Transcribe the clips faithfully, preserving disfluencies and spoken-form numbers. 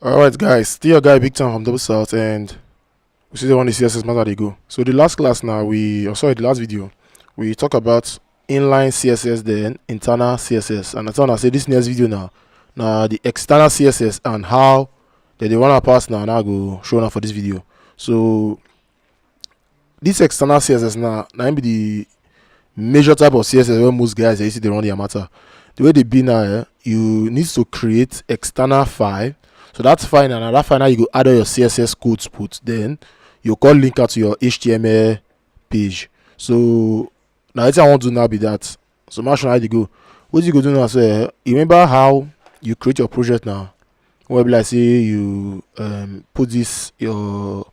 Alright, guys, still your guy Big Time from Double South, and we see the one the C S S matter they go. So the last class now, we, oh, sorry, the last video, we talk about inline C S S, then internal C S S, and I tell I say this next video now, now the external C S S and how they they wanna pass now, now go show now for this video. So this external C S S now, now be the major type of C S S where most guys they see they run their matter. The way they be now, eh, you need to create external file. So that's fine, and that file now you go add all your C S S codes put. Then you call link out to your H T M L page. So now what I want to do now be that. So much how they go. What you go do now? So eh, you remember how you create your project now? Where be like say you um, put this your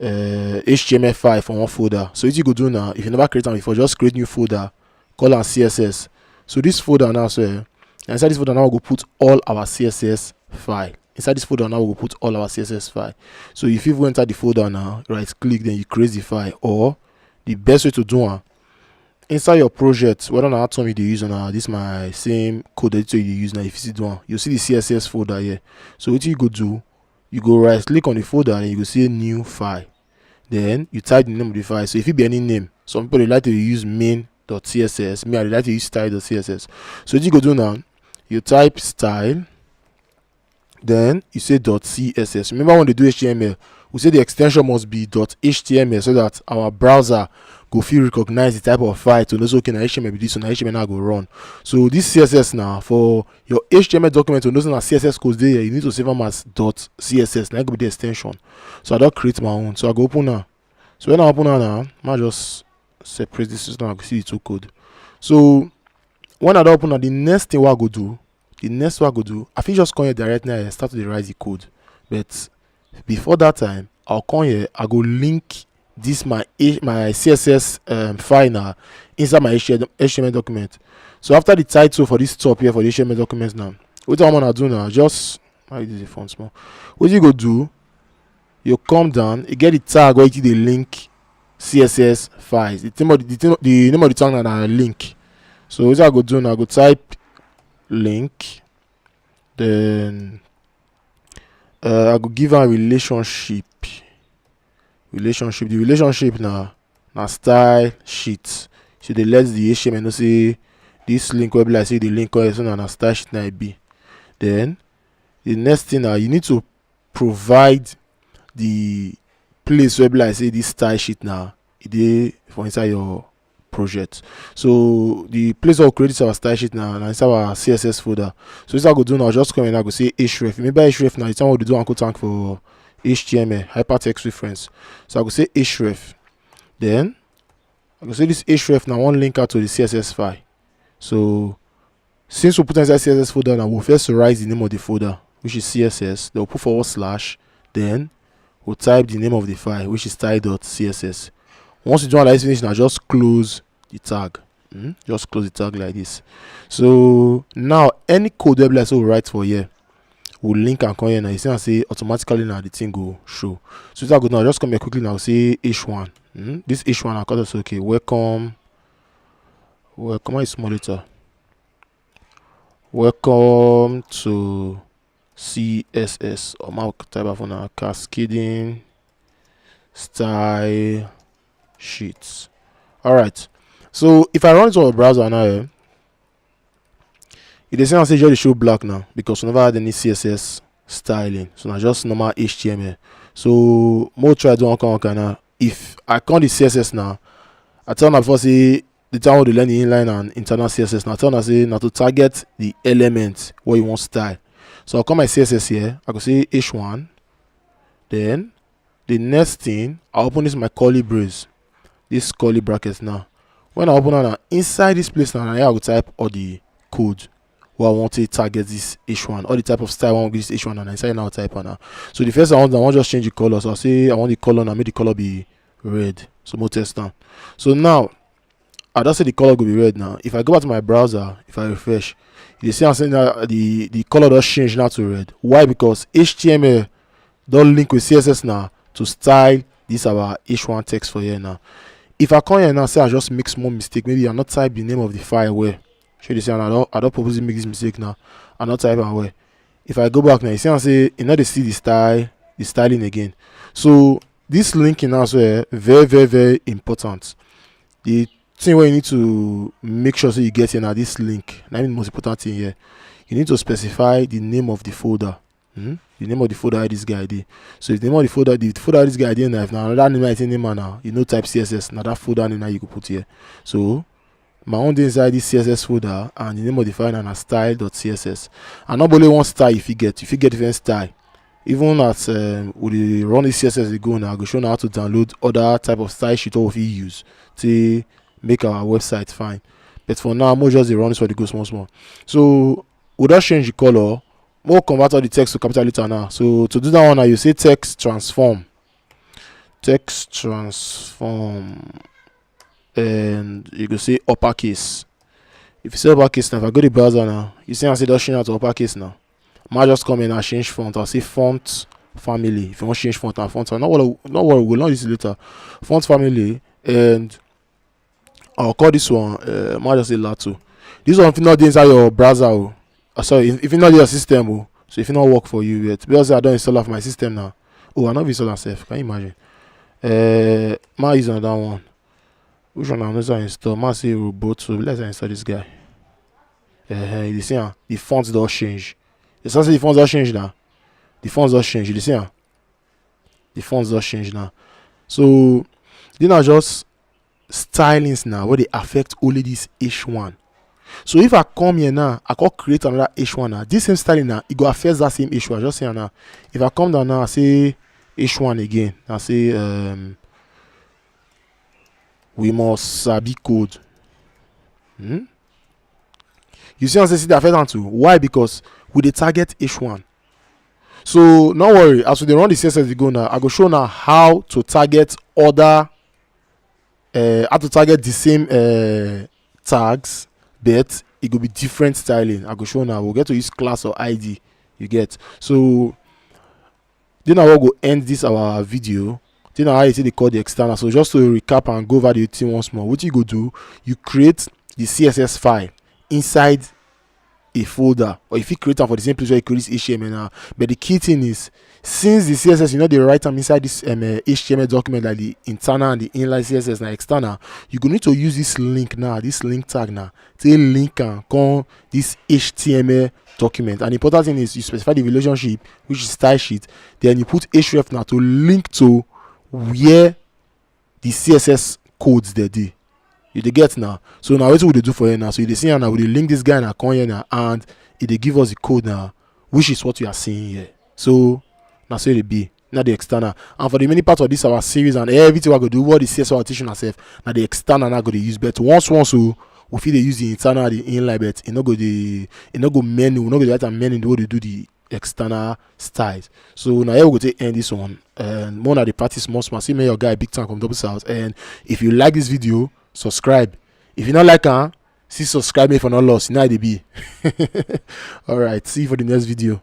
uh, H T M L file for one folder. So what you go do now? If you never create one before, just create new folder, call am C S S. So this folder now, so eh, inside this folder now we go put all our C S S file. Inside this folder now we go put all our C S S file. So if you enter the folder now, right click, then you create the file. Or the best way to do am, inside your project, whether na Atom you dey use, or na this my same code editor you dey use now, if you see do am, you see the C S S folder here. So what you go do, you go right click on the folder and you go see a new file. Then you type the name of the file. So if it be any name, some people they like to use main.css. Me, I like to use style.css. So what you go do now, you type style, then you say .css. Remember when they do H T M L, we say the extension must be .html so that our browser go feel recognize the type of file to know say okay, na H T M L be this, so na H T M L now go run. So this C S S now for your H T M L document to know say na C S S code dey here, you need to save am as .css. Na go be the extension. So I don't create my own. So I go open now. So when I open now, now I just separate this system. I go see the two code. So when I don't open now, the next thing what I go do, the next what I go do, I fit just come here direct now and start to dey write the code. But before that time, I'll come here, I go link this my A- my C S S um, file now inside my H T M L document. So after the title for this top here for the H T M L document now, what I wanna do now, just why is the font small? What you go do? You come down, you get the tag where you the link C S S files. The thing of the, the, thing, the name of the tag now na link. So what I go do now, I go type link, then uh, I go give a relationship. Relationship. The relationship now na style sheet. So they let the H T M L know say this link where be like say the link where so na na style sheet na e be. Then the next thing now, you need to provide the place where be like say this style sheet now e dey for inside your project. So the place I'll create this our style sheet now, now it's our C S S folder. So this I go do now, just come and I go say href. Remember href now, it's what we do Uncle Tank for H T M L, hypertext reference. So I go say href. Then I go say this href now one link out to the C S S file. So since we put inside C S S folder now, we'll first write the name of the folder, which is C S S. Then we'll put forward slash. Then we'll type the name of the file, which is style.css. Once you do all that finish now, just close the tag. Hmm? Just close the tag like this. So now any code web like so we write for here, we'll link and come here now. You see and say automatically now the thing go show. So if I go now, just come here quickly now, say H one. Hmm? This H one, I call us okay. Welcome. Welcome. Why is small letter? Welcome to C S S. Or my type of now cascading style sheets. All right. So if I run to a browser now, eh, it is saying say just show black now because we never had any C S S styling. So now just normal H T M L. So more try do one kind now. If I count the C S S now, I tell now before say the time we dey learn the inline and internal C S S now, I tell now say now to target the element where you want style. So I'll come my C S S here. I go say H one. Then the next thing, I open this my curly brace, this curly brackets now. When I open am now, inside this place now, now I go type all the code where I want to target this H one, all the type of style I want this H one, and inside now I type am now. So the first I want, I want just change the color. So I say I want the color now, make the color be red. So more test now. So now I don't say the color go be red now. If I go back to my browser, if I refresh, you see I'm saying that the the color does change now to red. Why? Because H T M L don't link with C S S now to style this our H one text for here now. If I come here now, say I just make small mistake. Maybe I not type the name of the file where. Should you say I don't I don't purposely make this mistake now? I not type am where. If I go back now, you see am say you no dey see the style, the styling again. So this linking now, so eh, very, very, very important. The thing where you need to make sure so you get here now, this link. Now the most important thing here, you need to specify the name of the folder. Hmm? The name of the folder where this guy dey. So if the name of the folder, the folder where this guy dey now, if na another name I take name am now, you know type C S S, na that folder name now you go put here. So my own dey inside this C S S folder, and the name of the file na style.css. And not only one style you fit get, you fit get different style. Even as um, we dey run this C S S dey go now, I go show you how to download other type of style sheet we fit use to make our website fine. But for now, mo just dey run this for the go small small. So we don change the color. Mo convert all the text to capital letter now. So to do that one now, you say text transform. Text transform. And you go say uppercase. If you say uppercase now, if I go the browser now, you see I say don change out to uppercase now. Ma just come in and change font. I'll say font family. If you want change font and font, no worry, no worry, we'll learn this later. Font family, and I'll call this one, uh, ma just say Lato. This one fit not dey inside your browser. Oh. Uh, sorry, if, if it not your system, oh. So if it not work for you yet, because I don't install off my system now. Oh, I not install myself. Can you imagine? Uh, ma use another one. Which one I know I install? Ma say robot. So let's install this guy. Uh, you see, ah, the fonts don't change. You see, the fonts don't change now. The fonts don't change. You see, ah, the fonts don't change now. So these are just stylings now where they affect only this H one. So if I come here now, I can create another H one now. This same styling now, it go affect that same H one. Just say now, if I come down now, I say H one again. I say um, we must sabi code. Hmm? You see, I say see the affect am too. Why? Because we dey target H one. So no worry, as we dey run the C S S dey go now, I go show now how to target other, uh, how to target the same uh, tags, but it go be different styling. I go show now. We'll get to use class or I D. You get. So then I will go end this our video. Then I see they call the external. So just to recap and go over the thing once more. What you go do, you create the C S S file inside a folder, or if you create am for the same place where you create H T M L now. But the key thing is, since the C S S, you know, they write them inside this um, uh, H T M L document, like the internal and the inline C S S and external, you go need to use this link now, this link tag now, to link and come this H T M L document. And the important thing is you specify the relationship, which is style sheet, then you put href now to link to where the C S S codes they dey. You dey get now. So now what we dey do for here now? So you dey see now, we dey link this guy now, come here now, and it dey give us the code now, which is what you are seeing here. So now so it be now the external. And for the many part of this our series and everything we go do, what the C S S teaching ourselves, now the external now go dey use. But once once so we fit dey use the internal, the inline, but it no go the it no go many, we no go the right and many the way they do the external styles. So now here we go to end this one. And more na the practice small small. See me your guy Big Time from Double South. And if you like this video, subscribe. If you not like am, see subscribe me for not loss. Now they be. All right. See you for the next video.